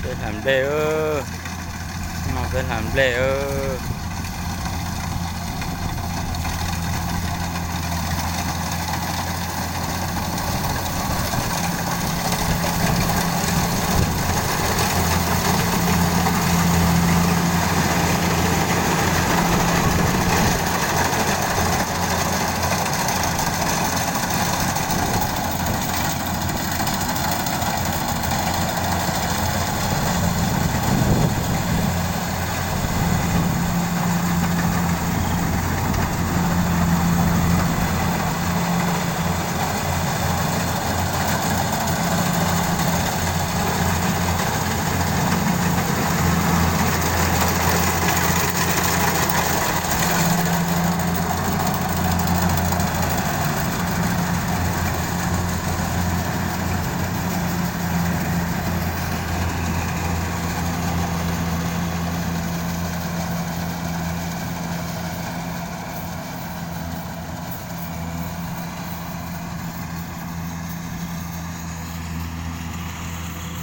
Peb hlais nplej, no peb hlais nplej.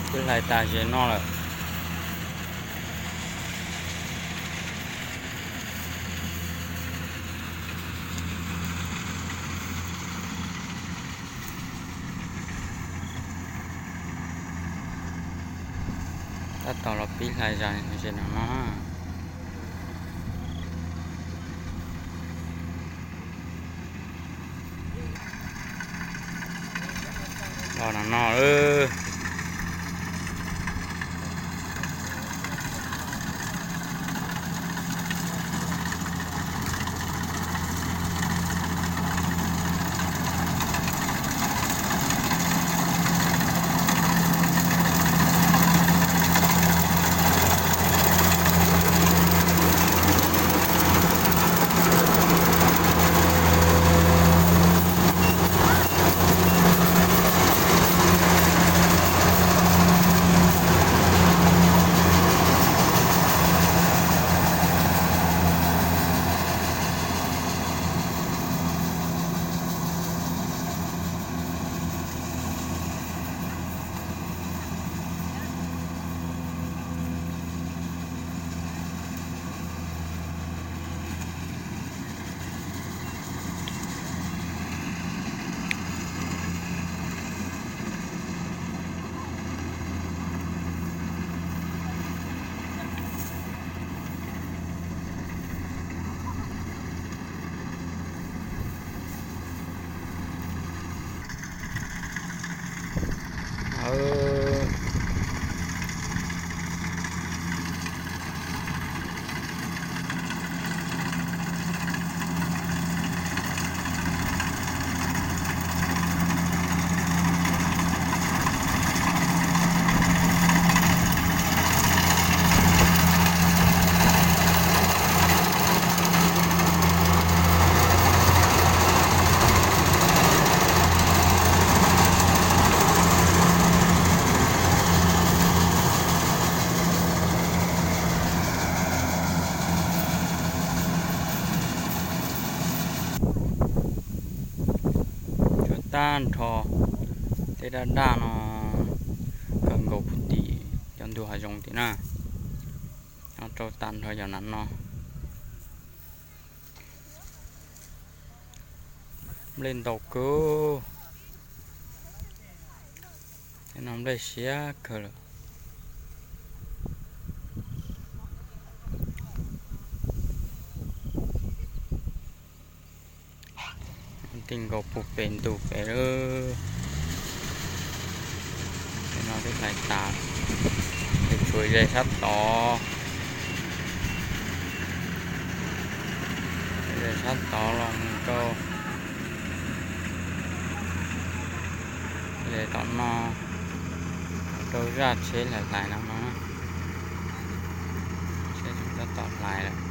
Twb hlais tas ze no lawm. Tab tom los pib hlais zam ze no no. Los no no. Tsuag tag nrho tej daj daj no kawg nkaus puv tim cov ntug hav zoov tim na. Nyob rau tag nrho yog nam no. Nplej ntau kawg. Tej no nplej siab kawg lawm. Tej nkaus puag pem ntug pem lawm. Tej no twb hlais tas, ces tshuav ze sab tod. Ze sab tod los mus rau, ze tom no, rau zaj tsheb hlais hlais no no. Tsheb tab tom hlais lawm.